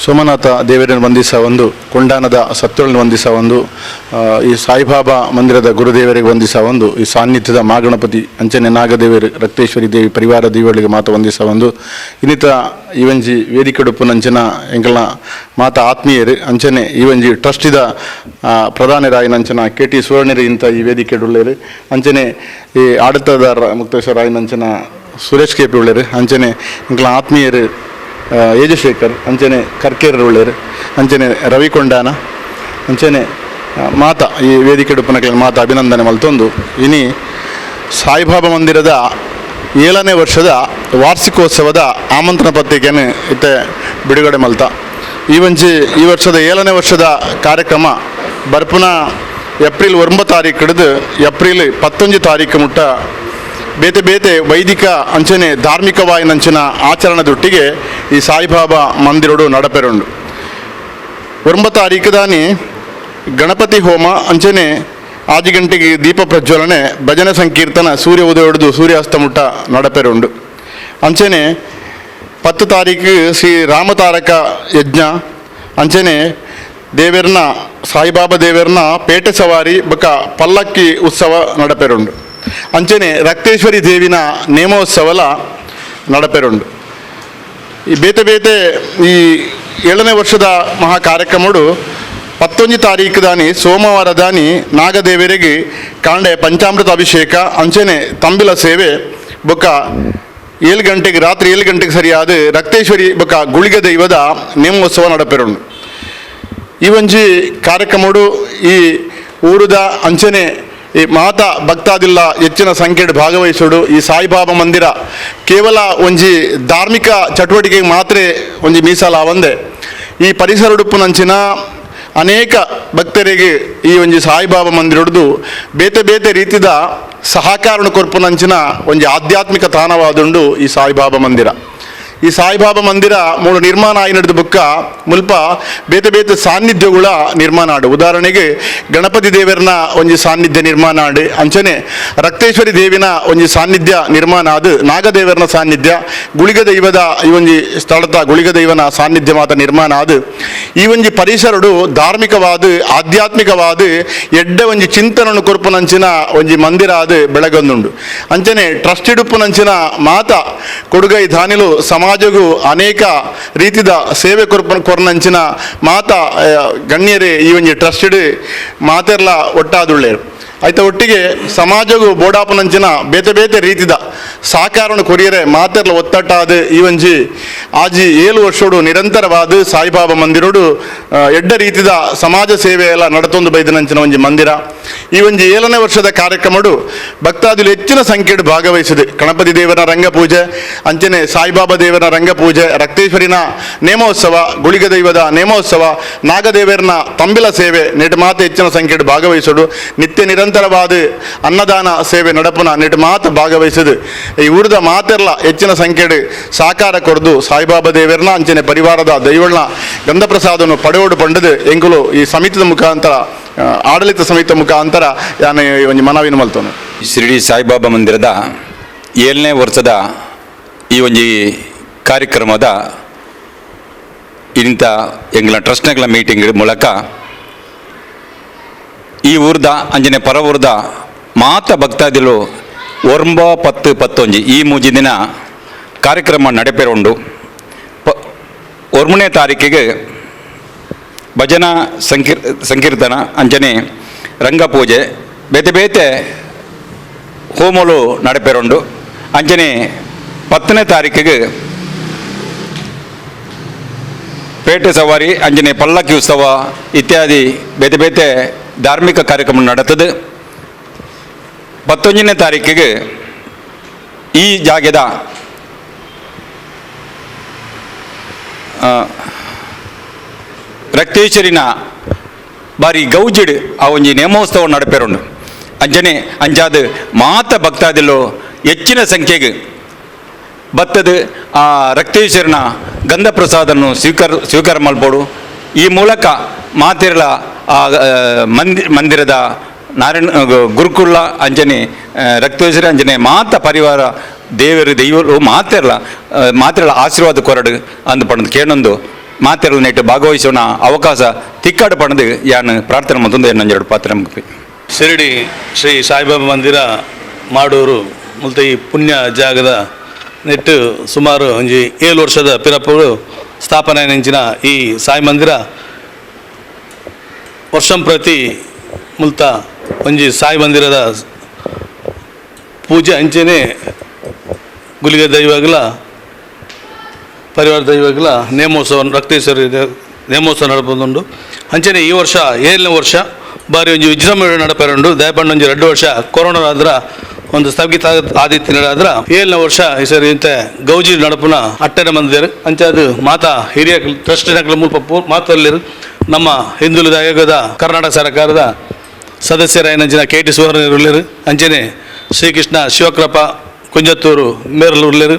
Somanatha ದೇವರನ್ನು ವಂದಿಸ ಒಂದು, ಕೊಂಡಾನದ ಸತ್ಯಗಳನ್ನು ವಂದಿಸ ಒಂದು, ಈ ಸಾಯಿಬಾಬಾ ಮಂದಿರದ ಗುರುದೇವರಿಗೆ ವಂದಿಸ ಒಂದು, ಈ ಸಾನ್ನಿಧ್ಯದ ಮಾಗಣಪತಿ ಅಂಚನೆ ನಾಗದೇವರು ರಕ್ತೇಶ್ವರಿ ದೇವಿ ಪರಿವಾರ ದೇವರಿಗೆ ಮಾತ ವಂದಿಸ ಒಂದು. ಇನ್ನಿತ ಈವಂಜಿ ವೇದಿಕೆಡುಪ್ಪುನಂಚಿನ ಎಂಕಲ್ನ ಮಾತ ಆತ್ಮೀಯರು ಅಂಚನೆ ಈವಂಜಿ ಟ್ರಸ್ಟಿದ ಪ್ರಧಾನರಾಯಿನಂಚಿನ ಕೆ ಟಿ ಸುವರ್ಣರು ಇಂಥ ಈ ವೇದಿಕೆಡುಳ್ಳೇರು. ಅಂಚನೆ ಈ ಆಡಳಿತದಾರರ ಮುಕ್ತೇಶ್ವರಾಯಿನಂಚಿನ ಸುರೇಶ್ ಕೆ ಪಿ ಉಳ್ಳೇರು. ಅಂಚನೆ ಎಂಕಲ್ನ ಆತ್ಮೀಯರು ಏಜಶೇಖರ್, ಅಂಚನೆ ಕರ್ಕೇರರು ಉಳ್ಳೇರು, ಅಂಚನೆ ರವಿಕೊಂಡಾನ, ಅಂಚನೆ ಮಾತ ಈ ವೇದಿಕೆ ಮಾತ ಅಭಿನಂದನೆ ಮಲ್ತೊಂದು. ಇನಿ ಸಾಯಿಬಾಬಾ ಮಂದಿರದ 7ನೇ ವರ್ಷದ ವಾರ್ಷಿಕೋತ್ಸವದ ಆಮಂತ್ರಣ ಪತ್ರಿಕೆಯನ್ನು ಇತ್ತೆ ಬಿಡುಗಡೆ ಮಲ್ತ. ಈ ಒಂಜಿ ಈ ವರ್ಷದ 7ನೇ ವರ್ಷದ ಕಾರ್ಯಕ್ರಮ ಬರ್ಪುನ ಏಪ್ರಿಲ್ 9 ತಾರೀಕು ಹಿಡಿದು ಏಪ್ರಿಲ್ 19 ತಾರೀಕು ಮುಟ್ಟ ಬೇತೆ ಬೇತೆ ವೈದಿಕ ಅಂಚನೆ ಧಾರ್ಮಿಕವಾಯಿನಂಚಿನ ಆಚರಣೆದೊಟ್ಟಿಗೆ ಈ ಸಾಯಿಬಾಬಾ ಮಂದಿರಡು ನಡಪೆರುಂಡು. 9 ತಾರೀಕು ದಾನಿ ಗಣಪತಿ ಹೋಮ, ಅಂಚನೆ 6 ಗಂಟೆಗೆ ದೀಪ ಪ್ರಜ್ವಲನೆ, ಭಜನೆ ಸಂಕೀರ್ತನ ಸೂರ್ಯ ಉದಯ ಹಿಡಿದು ಸೂರ್ಯಾಸ್ತ ಮುಟ್ಟ ನಡಪೆರುಂಡು. ಅಂಚನೆ 10 ತಾರೀಕು ಶ್ರೀ ರಾಮತಾರಕ ಯಜ್ಞ, ಅಂಚನೆ ದೇವೆರ್ನ ಸಾಯಿಬಾಬಾ ದೇವೆರ್ನ ಪೇಟೆ ಸವಾರಿ ಬೊಕ ಪಲ್ಲಕ್ಕಿ ಉತ್ಸವ ನಡಪೆರುಂಡು. ಅಂಚನೆ ರಕ್ತೇಶ್ವರಿ ದೇವಿನ ನೇಮೋತ್ಸವಲ ನಡಪೆರುಂಡು. ಈ ಬೇತೆ ಬೇತೆ ಈ 7ನೇ ವರ್ಷದ ಮಹಾ ಕಾರ್ಯಕ್ರಮಡು 19 ತಾರೀಕು ದಾನಿ ಸೋಮವಾರ ದಾನಿ ನಾಗದೇವರಿಗೆ ಕಾಂಡೆ ಪಂಚಾಮೃತ ಅಭಿಷೇಕ, ಅಂಚನೆ ತಂಬಿಲ ಸೇವೆ, ಬೊಕ್ಕ 7 ಗಂಟೆಗೆ ರಾತ್ರಿ 7 ಗಂಟೆಗೆ ಸರಿಯಾದ ರಕ್ತೇಶ್ವರಿ ಬೊಕ್ಕ ಗುಳಿಗ ದೈವದ ನೇಮೋತ್ಸವ ನಡಪೆರುಂಡು. ಈ ಒಂಜಿ ಕಾರ್ಯಕ್ರಮಡು ಈ ಊರುದ ಅಂಚನೆ ಈ ಮಾತಾ ಭಕ್ತಾದಿಲ್ಲ ಹೆಚ್ಚಿನ ಸಂಖ್ಯೆಡ್ ಭಾಗವಹಿಸೋಡು. ಈ ಸಾಯಿಬಾಬಾ ಮಂದಿರ ಕೇವಲ ಒಂಜಿ ಧಾರ್ಮಿಕ ಚಟುವಟಿಕೆಗೆ ಮಾತ್ರ ಒಂಜಿ ಮೀಸಲಾವಂದೆ ಈ ಪರಿಸರಡುಪ್ಪುನಂಚಿನ ಅನೇಕ ಭಕ್ತರಿಗೆ ಈ ಒಂಜಿ ಸಾಯಿಬಾಬಾ ಮಂದಿರೊಡ್ದು ಬೇತೆ ಬೇತೆ ರೀತಿದ ಸಹಕಾರಣ ಕೊರ್ಪುನಂಚಿನ ಒಂಜಿ ಆಧ್ಯಾತ್ಮಿಕ ತಾಣವಾದುಂಡು ಈ ಸಾಯಿಬಾಬಾ ಮಂದಿರ. ಈ ಸಾಯಿಬಾಬಾ ಮಂದಿರ ಮೂಲ ನಿರ್ಮಾಣ ಆಯಿನಡ್ದು ಬುಕ್ಕ ಮುಲ್ಪ ಬೇತೆ ಬೇತೆ ಸಾನ್ನಿಧ್ಯಗಳ ನಿರ್ಮಾಣ ಆಡು. ಉದಾಹರಣೆಗೆ ಗಣಪತಿ ದೇವರನ ಒಂಜಿ ಸಾನ್ನಿಧ್ಯ ನಿರ್ಮಾಣ ಆಡು, ಅಂಚನೆ ರಕ್ತೇಶ್ವರಿ ದೇವಿನ ಒಂಜಿ ಸಾನ್ನಿಧ್ಯ ನಿರ್ಮಾಣ ಆದು, ನಾಗದೇವರನ ಸಾನ್ನಿಧ್ಯ, ಗುಳಿಗ ದೈವದ ಈ ಒಂಜಿ ಸ್ಥಳದ ಗುಳಿಗ ದೈವನ ಸಾನ್ನಿಧ್ಯ ಮಾತ ನಿರ್ಮಾಣ ಆದು ಈ ಒಂಜಿ ಪರಿಸರಡು ಧಾರ್ಮಿಕವಾದ ಆಧ್ಯಾತ್ಮಿಕವಾದ ಎಡ್ಡೆ ಒಂಜಿ ಚಿಂತನನ್ನು ಕೊರ್ಪುನಂಚಿನ ಒಂಜಿ ಮಂದಿರ ಆದು ಬೆಳಗೊಂದುಂಡು. ಅಂಚನೆ ಟ್ರಸ್ಟ್ ಇಡುಪ್ಪುನಂಚಿನ ಮಾತ ಕೊಡುಗೈ ದಾನಿಲು ಸಮಾಜಗೂ ಅನೇಕ ರೀತಿದ ಸೇವೆ ಕೊರ್ನಂಚಿನ ಮಾತ ಗಣ್ಯರೇ ಈ ಒಂಜಿ ಟ್ರಸ್ಟೆಡ್ ಮಾತೆರ್ಲ ಒಟ್ಟಾದುಳ್ಳೇರು. ಆಯ್ತ ಒಟ್ಟಿಗೆ ಸಮಾಜಗೂ ಬೋಡಾಪನಂಚಿನ ಬೇತೆ ಬೇತೆ ರೀತಿದ ಸಹಕಾರವನ್ನು ಕೊರಿಯರೆ ಮಾತೆರ್ಲ ಒತ್ತಟ್ಟಾದ ಈ ಒಂಜಿ ಆಜಿ 7 ವರ್ಷೋಡು ನಿರಂತರವಾದ ಸಾಯಿಬಾಬಾ ಮಂದಿರೋಡು ಎಡ್ಡ ರೀತಿದ ಸಮಾಜ ಸೇವೆ ಎಲ್ಲ ನಡತೊಂದು ಬೈದನಂಚಿನ ಒಂಜಿ ಮಂದಿರ. ಈ ಒಂಜಿ 7ನೇ ವರ್ಷದ ಕಾರ್ಯಕ್ರಮಡು ಭಕ್ತಾದಿಲು ಹೆಚ್ಚಿನ ಸಂಖ್ಯೆಡು ಭಾಗವಹಿಸಿದೆ. ಗಣಪತಿ ದೇವರ ರಂಗಪೂಜೆ, ಅಂಚನೆ ಸಾಯಿಬಾಬಾ ದೇವರ ರಂಗಪೂಜೆ, ರಕ್ತೇಶ್ವರಿನ ನೇಮೋತ್ಸವ, ಗುಳಿಗ ದೈವದ ನೇಮೋತ್ಸವ, ನಾಗದೇವರನ ತಂಬಿಲ ಸೇವೆ ನೆಟ್ ಮಾತೆ ಹೆಚ್ಚಿನ ಸಂಖ್ಯೆಡು ಭಾಗವಹಿಸೋಡು. ನಿತ್ಯ ನಿರಂತರವಾದ ಅನ್ನದಾನ ಸೇವೆ ನಡಪುನ ನೆಟ್ ಮಾತು ಭಾಗವಹಿಸಿದು ಈ ಊರದ ಮಾತೆಲ್ಲ ಹೆಚ್ಚಿನ ಸಂಖ್ಯೆಡು ಸಾಕಾರ ಕೊರ್ದು ಸಾಯಿಬಾಬಾ ದೇವರನ ಅಂಚನೆ ಪರಿವಾರದ ದೈವಳ್ನ ಗಂಧಪ್ರಸಾದನ್ನು ಪಡೆಯೋಡು ಪಂಡದು ಎಂಕುಲು ಈ ಸಮಿತಿದ ಮುಖಾಂತರ ಆಡಳಿತ ಸಮಿತಿ ಮುಖಾಂತರ ಯಾನೆ ಒಂಜಿ ಮನವಿನ ಮಲ್ತೋನು. ಶಿರಡಿ ಸಾಯಿಬಾಬಾ ಮಂದಿರದ 7ನೇ ವರ್ಷದ ಈ ಒಂಜಿ ಕಾರ್ಯಕ್ರಮದ ಇಂಥ ಎಂಗ್ಲ ಟ್ರಸ್ಟ್ನಗಳ ಮೀಟಿಂಗ್ ಮೂಲಕ ಈ ಊರ್ದ ಅಂಜನೆ ಪರ ಊರ್ದ ಮಾತ ಭಕ್ತಾದಿಲು 9, 10, 11 ಈ ಮೂಜಿ ದಿನ ಕಾರ್ಯಕ್ರಮ ನಡೆಪೇರುಂಡು. 1ನೇ ತಾರೀಕಿಗೆ ಭಜನಾ ಸಂಕೀರ್ತನ, ಅಂಜನೆ ರಂಗಪೂಜೆ, ಬೇತೆ ಬೇತೆ ಹೋಮಲು ನಡೆಪೇರುಂಡು. ಅಂಜನೆ 10ನೇ ತಾರೀಕಿಗೆ ಪೇಟೆ ಸವಾರಿ, ಅಂಜನೆ ಪಲ್ಲಕ್ಕಿ ಉತ್ಸವ ಇತ್ಯಾದಿ ಬೇತೆ ಬೇತೆ ಧಾರ್ಮಿಕ ಕಾರ್ಯಕ್ರಮ ನಡೆತದೆ. 19ನೇ ತಾರೀಕಿಗೆ ಈ ಜಾಗದ ರಕ್ತೇಶ್ವರಿನ ಬಾರಿ ಗೌಜಿಡ್ ಆ ಒಂಜಿ ನೇಮೋತ್ಸವ ನಡಪೇರುಂಡು. ಅಂಜನೆ ಅಂಜಾದ ಮಾತ ಭಕ್ತಾದಿಲು ಹೆಚ್ಚಿನ ಸಂಖ್ಯೆಗೆ ಬತ್ತದ ಆ ರಕ್ತೇಶ್ವರನ ಗಂಧ ಪ್ರಸಾದನ್ನು ಸ್ವೀಕಾರ ಸ್ವೀಕಾರ ಮಲ್ಪೋಡು. ಈ ಮೂಲಕ ಮಾತಿರಲ ಆ ಮಂದಿರದ ನಾರಾಯಣ ಗುರುಕುಲ ಅಂಜನೆ ರಕ್ತೇಶ್ವರಿ ಅಂಜನೆ ಮಾತ ಪರಿವಾರ ದೇವರು ದೈವರು ಮಾತಿರಲ ಮಾತಿರಲ ಆಶೀರ್ವಾದ ಕೊರಡು ಅಂದು ಪಂಡ ಕೇಣೊಂದು. ಮಾತೆರಲ ನೆಟ್ಟು ಭಾಗವಹಿಸೋಣ ಅವಕಾಶ ತಿಕ್ಕಾಡು ಪಣದು ಯಾನು ಪ್ರಾರ್ಥನೆ ಮಂತೊಂದು ಎನ್ನೊಂಜೆರಡು ಪಾತ್ರ ಮುಗಿಪಿ. ಶಿರಡಿ ಶ್ರೀ ಸಾಯಿಬಾಬಾ ಮಂದಿರ ಮಾಡೂರು ಮುಲ್ತ ಈ ಪುಣ್ಯ ಜಾಗದ ನೆಟ್ಟು ಸುಮಾರು ಒಂಜಿ 7 ವರ್ಷದ ಪಿರಪುಡು ಸ್ಥಾಪನೆ ನೆಂಚಿನ ಈ ಸಾಯಿ ಮಂದಿರ ವರ್ಷಂ ಪ್ರತಿ ಮುಲ್ತ ಒಂಜಿ ಸಾಯಿ ಮಂದಿರದ ಪೂಜೆ ಅಂಚೆನೆ ಗುಲಿಗೆ ದೈವಗಳ ಪರಿವಾರ ದೈವಗಳ ನೇಮೋತ್ಸವ ರಕ್ತೇಶ್ವರಿ ನೇಮೋತ್ಸವ ನಡಪೊಂದುಂಡು. ಅಂಚೆನೆ ಈ ವರ್ಷ 7ನೇ ವರ್ಷ ಬಾರಿ ಒಂಜಿ ವಿಜೃಂಭಣೆ ನಡಪೆರುಂಡು. ದಯಪಂಡ ಒಂಜಿ 2 ವರ್ಷ ಕೊರೋನಾ ಆದ್ರ ಒಂದು ಸ್ಥಗಿತ ಆದಿತ್ಯನಾದ್ರ 7ನೇ ವರ್ಷ ಈ ಸರಿ ಇಂತ ಗೌಜಿ ನಡಪುನ ಅಟ್ಟನೆ ಮಂದಿರು. ಅಂಚೆ ಅದು ಮಾತಾ ಹಿರಿಯ ಟ್ರಸ್ಟಿನಕಲು ಮುಲ್ಪ ಮಾತಲ್ಲಿರು ನಮ್ಮ ಹಿಂದುಳಿದ ಆಯೋಗದ ಕರ್ನಾಟಕ ಸರ್ಕಾರದ ಸದಸ್ಯರಾಯನಂಚಿನ ಕೆ ಟಿ ಸುವರ್ಣ ಉಳ್ಳೇರು, ಅಂಚೆನೆ ಶ್ರೀಕೃಷ್ಣ ಶಿವಕೃಪ ಕುಂಜತ್ತೂರು ಮೇರಲು ಉಳ್ಳೇರು,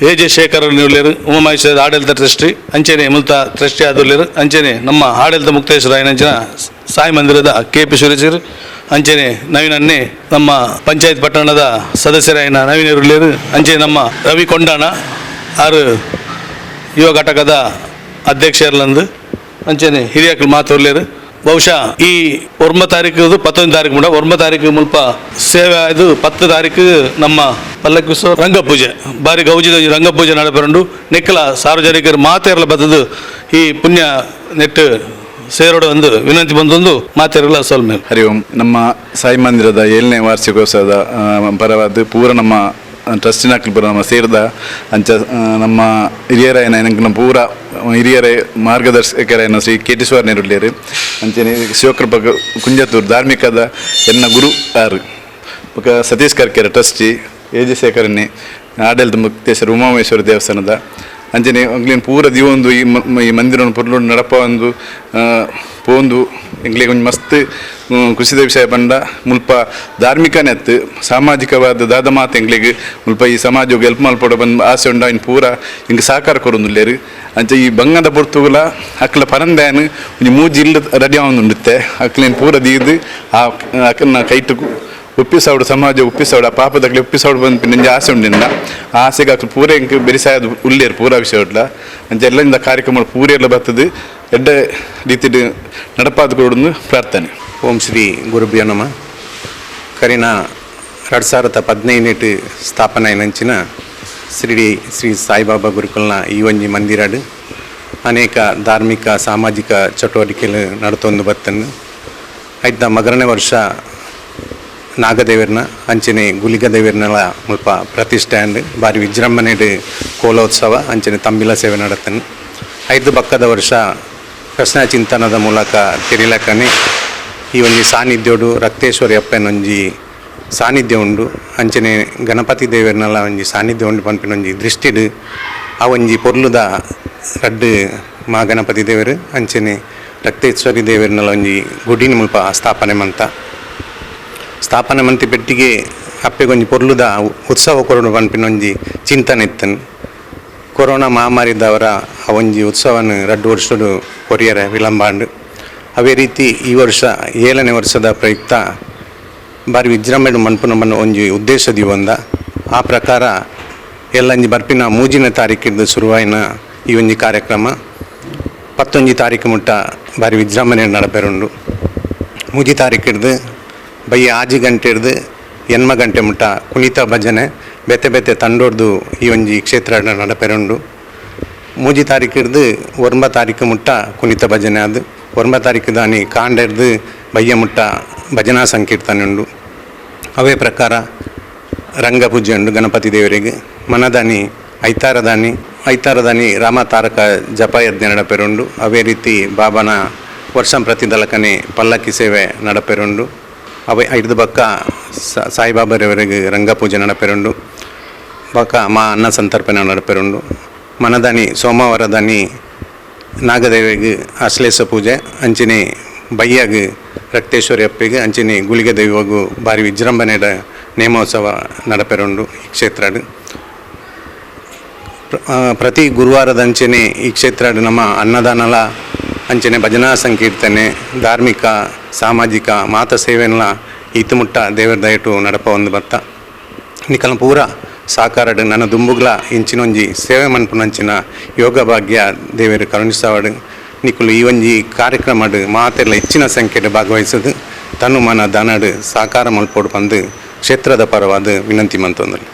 ಎ ಜೆ ಶೇಖರ್ ಉಳ್ಳೇರು, ಉಮಾಮಹೇಶ್ವರ ಆಡಳಿತ ಟ್ರಸ್ಟಿ ಅಂಚೆನೆ ಮುಲ್ತ ಟ್ರಸ್ಟಿ ಆದುಳ್ಳೇರು, ಅಂಚೆನೆ ನಮ್ಮ ಆಡಳಿತ ಮುಕ್ತೇಶ್ವರ ಆಯನಂಚಿನ ಸಾಯಿ ಮಂದಿರದ ಕೆ ಪಿ ಸುರೇಶರು, ಅಂಚೆನೆ ನವೀನನ್ನೇ ನಮ್ಮ ಪಂಚಾಯತ್ ಪಟ್ಟಣದ ಸದಸ್ಯರಾಯನ ನವೀನ ಉಳ್ಳೇರು, ಅಂಚೆ ನಮ್ಮ ರವಿ ಕೊಂಡಾಣ ಆರು ಯುವ ಘಟಕದ ಅಧ್ಯಕ್ಷರ್ಲಂದು ಅಂಚೆನೆ ಹಿರಿಯಕಲು ಮಾತುರ್ಲೇರು. ಬಹುಶಃ ಈ 9 ತಾರೀಕು 11 ತಾರೀಕು ಮುಡ 9 ತಾರೀಕು ಮುಲ್ಪ ಸೇವೆ ಆಯ್ದು 10 ತಾರೀಕು ನಮ್ಮ ಪಲ್ಲಕ್ಕಿ ರಂಗಪೂಜೆ ಬಾರಿ ಗೌಜಿದ ರಂಗಪೂಜೆ ನಡಪೆರುಂಡು. ನೆಕ್ಕಲ ಸಾರ್ವಜನಿಕರು ಮಾತೇರಲ ಬತ್ತದು ಈ ಪುಣ್ಯ ನೆಟ್ಟು ಸೇರೋಡು ಒಂದು ವಿನಂತಿ ಬಂದೊಂದು ಮಾತೇರಲ ಸೊಲ್ಮೆ. ಹರಿ ಓಂ. ನಮ್ಮ ಸಾಯಿ ಮಂದಿರದ 7ನೇ ವಾರ್ಷಿಕೋತ್ಸವದ ಪರವಾದ ಪೂರ ನಮ್ಮ ಟ್ರಸ್ಟಿನಕ್ಲು ಪೂರ ನಮ್ಮ ಸೇರಿದ ಅಂಚ ನಮ್ಮ ಹಿರಿಯರಾಯನ ಎಂಕ್ನ ಪೂರ ಹಿರಿಯರೇ ಮಾರ್ಗದರ್ಶಕರಾಯನ ಶ್ರೀ ಕೆ ಟಿ ಸುವರ್ಣರುಳ್ಳೇರು, ಅಂಚನೆ ಶಿವಕೃಪ ಕುಂಜತ್ತೂರು ಧಾರ್ಮಿಕದ ಎನ್ನ ಗುರು ಆರು ಬೊಕ ಸತೀಶ್ ಕರ್ಕೆರೆ trustee, A G ಶೇಖರನ್ನೇ ಆಡಳಿತ ಮುಕ್ತೇಶ್ವರ ಉಮಾಮಹೇಶ್ವರ ದೇವಸ್ಥಾನದ ಅಂಚನೆ ಅಂಕ್ಲೆನ್ ಪೂರ ದೀವೊಂದು ಈ ಈ ಮಂದಿರವನ್ನು ಪೊರ್ಲು ನಡಪ ಒಂದು ಪೋಂದು ಎಂಕ್ಲೆಗ್ ಒಂಜಿ ಮಸ್ತ್ ಖುಷಿದ ವಿಷಯ ಪಂಡ ಮುಲ್ಪ ಧಾರ್ಮಿಕನೆತ್ತು ಸಾಮಾಜಿಕವಾದ ದಾದ ಮಾತು ಎಂಕ್ಲೆಗ್ ಮುಲ್ಪ ಈ ಸಮಾಜಗ್ ಹೆಲ್ಪ್ ಮಲ್ಪೊಡು ಬಂದ್ ಆಸೆ ಉಂಡು ಐನ್ ಪೂರ ಇಂಕ್ ಸಹಕಾರ ಕೊರೊಂದುಲ್ಲೆರ್. ಅಂಚ ಈ ಬಂಗದ ಪೊರ್ತುಗುಲ ಅಕ್ಲ ಪರಂದಾಯನ್ ಒಂಜಿ ಮೂಜಿ ಇಲ್ಲ್ ರೆಡಿ ಆವೊಂದುಂಡುತ್ತೆ ಅಕ್ಲೆನ್ ಪೂರ ದೀದ್ ಆ ಅಕ್ಲೆನ ಕೈಟ್ ಒಪ್ಪಿಸಾವಡು ಸಮಾಜ ಒಪ್ಪಿಸಾವಡು ಆ ಪಾಪದಕ್ಲೆ ಒಪ್ಪಿಸಾವಡು ಬಂದು ಒಂಜಿ ಆಸೆ ಉಂಡಿಂದ ಆ ಆಸೆಗೆ ಅಕ್ಲು ಪೂರ ಎಂಕ್ ಬೆರಿಸಾಯದ ಉಲ್ಲೇರು ಪೂರ ವಿಷಯ ಉಡ್ಲ. ಅಂಚ ಎಲ್ಲ ಇಂದ ಕಾರ್ಯಕ್ರಮ ಪೂರ ಎಲ್ಲ ಬರ್ತದೆ ಎಡ್ಡೆ ರೀತಿಡ್ ನಡಪಾದ ಕೊಡೊಂದು ಪ್ರಾರ್ಥನೆ. ಓಂ ಶ್ರೀ ಗುರುಭ್ಯೋ ನಮಃ. ಕರಿನ 2015 ಸ್ಥಾಪನೆ ನಂಚಿನ ಶಿರಡಿ ಶ್ರೀ ಸಾಯಿಬಾಬಾ ಗುರುಕುಲ್ನ ಈ ಒಂಜಿ ಮಂದಿರಡು ಅನೇಕ ಧಾರ್ಮಿಕ ಸಾಮಾಜಿಕ ಚಟುವಟಿಕೆಗಳು ನಡತೊಂದು ಬತ್ತನ್ನು. ಐದ ಮಗರನೇ ವರ್ಷ ನಾಗದೇವರ್ನ ಅಂಚನೆ ಗುಲಿಗ ದೇವರ್ನೆಲ ಮುಲ್ಪ ಪ್ರತಿಷ್ಠೆ ಅಂಡ್ ಬಾರಿ ವಿಜೃಂಭಣೆಡ್ ಕೋಲೋತ್ಸವ ಅಂಚನೆ ತಂಬಿಲ ಸೇವೆ ನಡತನು. 5 ಬಕ್ಕದ ವರ್ಷ ಪ್ರಶ್ನ ಚಿಂತನದ ಮೂಲಕ ತಿರಿಲಕನೆ ಈ ಒಂಜಿ ಸಾನ್ನಿಧ್ಯೋಡು ರಕ್ತೇಶ್ವರಿ ಅಪ್ಪನೊಂಜಿ ಸಾನ್ನಿಧ್ಯ ಉಂಡು, ಅಂಚನೆ ಗಣಪತಿ ದೇವರ್ನೆಲ ಒಂಜಿ ಸಾನ್ನಿಧ್ಯ ಉಂಡು ಪನ್ಪಿನೊಂಜಿ ದೃಷ್ಟಿಡ್ ಆ ಒಂಜಿ ಪೊರ್ಲುದ ರಡ್ಡು ಮಾ ಗಣಪತಿ ದೇವರು ಅಂಚನೆ ರಕ್ತೇಶ್ವರಿ ದೇವರ್ನೆಲ ಒಂಜಿ ಗುಡಿನ ಮುಲ್ಪ ಸ್ಥಾಪನೆ ಮಂತ ಸ್ಥಾಪನೆ ಮಂತಿ ಪೆಟ್ಟಿಗೆ ಅಪ್ಪೆಗೊಂಜಿ ಪೊರ್ಲುದ ಉತ್ಸವ ಕೊರಡು ಪನ್ಪಿನೊಂಜಿ ಚಿಂತನೆ ಇತ್ತನು. ಕೊರೋನಾ ಮಹಾಮಾರಿದವರ ಆ ಒಂಜಿ ಉತ್ಸವನ 2 ವರ್ಷಡು ಕೊರಿಯರೆ ವಿಳಂಬಾಂಡು. ಅವೇ ರೀತಿ ಈ ವರ್ಷ 7ನೇ ವರ್ಷದ ಪ್ರಯುಕ್ತ ಬಾರಿ ವಿಜೃಂಭಣೆ ಮನ್ಪುನ ಮನ್ನ ಒಂಜಿ ಉದ್ದೇಶ ದಿವಂದ ಆ ಪ್ರಕಾರ ಎಲ್ಲಂಜಿ ಬರ್ಪಿನ 3ನೇ ತಾರೀಕಿದ್ದು ಶುರುವಾಯಿನ ಈ ಒಂಜಿ ಕಾರ್ಯಕ್ರಮ 11 ತಾರೀಕು ಮುಟ್ಟ ಬಾರಿ ವಿಜೃಂಭಣೆ ನಡಪೆರುಂಡು. 3 ತಾರೀಕಿಡ್ದು ಬಯ್ಯ 6 ಗಂಟೆ ಹಿಡ್ದು 8 ಗಂಟೆ ಮುಟ್ಟ ಕುಣಿತ ಭಜನೆ ಬೆತ್ತೆ ಬೆತ್ತೆ ತಂಡೋರ್ದು ಈ ಒಂಜಿ ಕ್ಷೇತ್ರ ನಡಪೆರುಂಡು. 3 ತಾರೀಕು ಹಿಡ್ದು 9 ತಾರೀಕು ಮುಟ್ಟ ಕುಣಿತ ಭಜನೆ ಅದು 9 ತಾರೀಕು ದಾನಿ ಕಾಂಡ ಹಿಡ್ದು ಬಯ್ಯ ಮುಟ್ಟ ಭಜನಾ ಸಂಕೀರ್ತನೆ ಉಂಡು. ಅವೇ ಪ್ರಕಾರ ರಂಗಪೂಜೆ ಉಂಡು ಗಣಪತಿ ದೇವರಿಗೆ. ಮನದಾನಿ ಐತಾರದಾನಿ ಐತಾರದಾನಿ ರಾಮ ತಾರಕ ಜಪಯಜ್ಞ ನಡಪೆರುಂಡು. ಅವೇ ರೀತಿ ಬಾಬಾನ ವರ್ಷಂ ಪ್ರತಿ ದಲಕನೆ ಪಲ್ಲಕ್ಕಿ ಸೇವೆ ನಡಪೆರುಂಡು. ಅವೇ ಐದು ಬಕ್ಕ ಸಾಯಿಬಾಬರವರೆಗೆ ರಂಗಪೂಜೆ ನಡಪೆರುಂಡು. ಬಕ್ಕ ಮಾ ಅನ್ನ ಸಂತರ್ಪಣೆ ನಡಪೆರುಂಡು. ಮನದಾನಿ ಸೋಮವಾರದಾನಿ ನಾಗದೇವಿಗೆ ಆಶ್ಲೇಷ ಪೂಜೆ ಅಂಚಿನೆ ಬಯ್ಯಾಗ ರಕ್ತೇಶ್ವರಿ ಅಪ್ಪಿಗೆ ಅಂಚಿನೆ ಗುಳಿಗೆ ದೇವಿಗೂ ಭಾರಿ ವಿಜೃಂಭಣೆಯ ನೇಮೋತ್ಸವ ನಡಪೆರುಂಡು ಈ ಕ್ಷೇತ್ರಡ್. ಪ್ರತಿ ಗುರುವಾರದಂಚೆನೆ ಈ ಕ್ಷೇತ್ರಡ್ ನಮ್ಮ ಅನ್ನದಾನಲ ಅಂಚನೆ ಭಜನಾ ಸಂಕೀರ್ತನೆ ಧಾರ್ಮಿಕ ಸಾಮಾಜಿಕ ಮಾತ ಸೇವೆಲ್ಲ ಈತುಮುಟ್ಟ ದೇವರ ದಯಟು ನಡಪ ಒಂದು ಬರ್ತ ನಿಕಲ ಪೂರ ಸಾಕಾರಡ್ ನನ ದುಂಬುಗ್ಲ ಇಂಚಿನೊಂಜಿ ಸೇವೆ ಮನ್ಪುನಂಚಿನ ಯೋಗ ಭಾಗ್ಯ ದೇವೆರ್ ಕರುಣಿಸಾವಡ್. ನಿಕುಲು ಈ ಒಂಜಿ ಕಾರ್ಯಕ್ರಮಡ್ ಮಾತೆರ್ಲ ಹೆಚ್ಚಿನ ಸಂಖ್ಯೆಡ್ ಭಾಗವಹಿಸದು ತನು ಮನ ಧನಡ್ ಸಾಕಾರ ಮಲ್ಪೊಡು ಪಂದ್ ಕ್ಷೇತ್ರದ ಪರವಾದ್ ವಿನಂತಿ ಮಂತೊಂದುಲ್ಲೆ.